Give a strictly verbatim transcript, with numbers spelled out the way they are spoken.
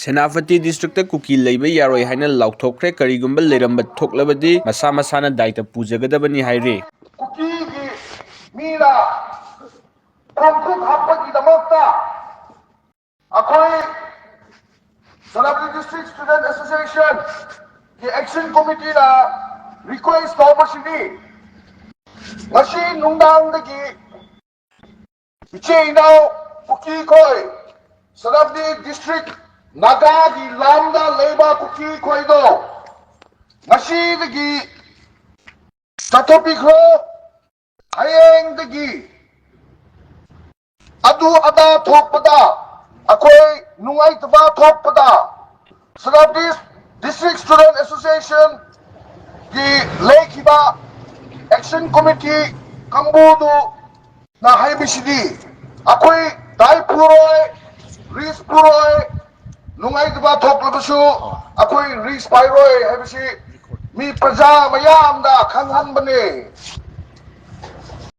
Senapati district ꯀꯨꯀꯤ ꯂꯩꯕ ꯌꯥꯔꯣꯏ ꯍꯥꯏꯅ ꯂꯥꯎꯊꯣꯛꯈ꯭ꯔꯦ꯫ ꯀꯔꯤꯒꯨꯝꯕ ꯂꯩꯔꯝꯕ ꯊꯣꯛꯂꯕꯗꯤ ꯃꯁꯥ ꯃꯁꯥꯅ ꯗꯥꯏꯇ ꯄꯨꯖꯒꯗꯕꯅꯤ ꯍꯥꯏꯔꯤ꯫ ꯀꯨꯀꯤꯒꯤ ꯃꯤꯅ ꯈꯣꯡꯆꯨꯞ ꯍꯥꯞꯄꯒꯤꯗꯃꯛꯇ ꯑꯩꯈꯣꯏ ꯁꯦꯅꯥꯄꯇꯤ ꯗꯤꯁꯇ꯭ꯔꯤꯛ ꯁ꯭ꯇꯨꯗꯦꯟ ꯑꯦꯁꯣꯁꯤꯌꯦꯁꯟꯒꯤ ꯑꯦꯛꯁꯟ ꯀꯣꯃꯤꯇꯤꯅ ꯔꯤꯀ꯭ꯋꯦꯁ ꯇꯧꯕꯁꯤꯗꯤ, ꯉꯁꯤ ꯅꯨꯡꯗꯥꯡꯗꯒꯤ ꯏꯆꯦ ꯏꯅꯥꯎ ꯀꯨꯀꯤ ꯈꯣꯏ, ꯁꯦꯅꯥꯄꯇꯤ ꯗꯤꯁꯇ꯭ꯔꯤꯛ ꯅꯥꯒꯥꯒꯤ ꯂꯝꯗ ꯂꯩꯕ ꯀꯨꯀꯤ ꯈꯣꯏꯗꯣ ꯉꯁꯤꯗꯒꯤ ꯆꯠꯊꯣꯛꯄꯤꯈ꯭ꯔꯣ꯫ ꯍꯌꯦꯡꯗꯒꯤ ꯑꯗꯨ ꯑꯗꯥ ꯊꯣꯛꯄꯗ, ꯑꯩꯈꯣꯏ ꯅꯨꯡꯉꯥꯏꯇꯕ ꯊꯣꯛꯄꯗ, ꯁꯦꯅꯥꯄꯇꯤ ꯗꯤꯁꯇ꯭ꯔꯤꯛ ꯁ꯭ꯇꯨꯗꯦꯟ ꯑꯦꯁꯣꯁꯤꯌꯦꯁꯟꯒꯤ ꯂꯩꯈꯤꯕ ꯑꯦꯛꯁꯟ ꯀꯣꯃꯤꯇꯤ ꯀꯥꯡꯕꯨꯗꯨꯅ ꯍꯥꯏꯕꯁꯤꯗꯤ, ꯑꯩꯈꯣꯏ ꯗꯥꯏ ꯄꯨꯔꯣꯏ, ꯔꯤꯁ ꯄꯨꯔꯣꯏ, ꯅꯨꯡꯉꯥꯏꯇꯕ ꯊꯣꯛꯂꯕꯁꯨ ꯑꯩꯈꯣꯏ ꯔꯤꯁ ꯄꯥꯏꯔꯣꯏ ꯍꯥꯏꯕꯁꯤ ꯃꯤ ꯄ꯭ꯔꯖꯥ ꯃꯌꯥꯝꯗ ꯈꯪꯍꯟꯕꯅꯦ꯫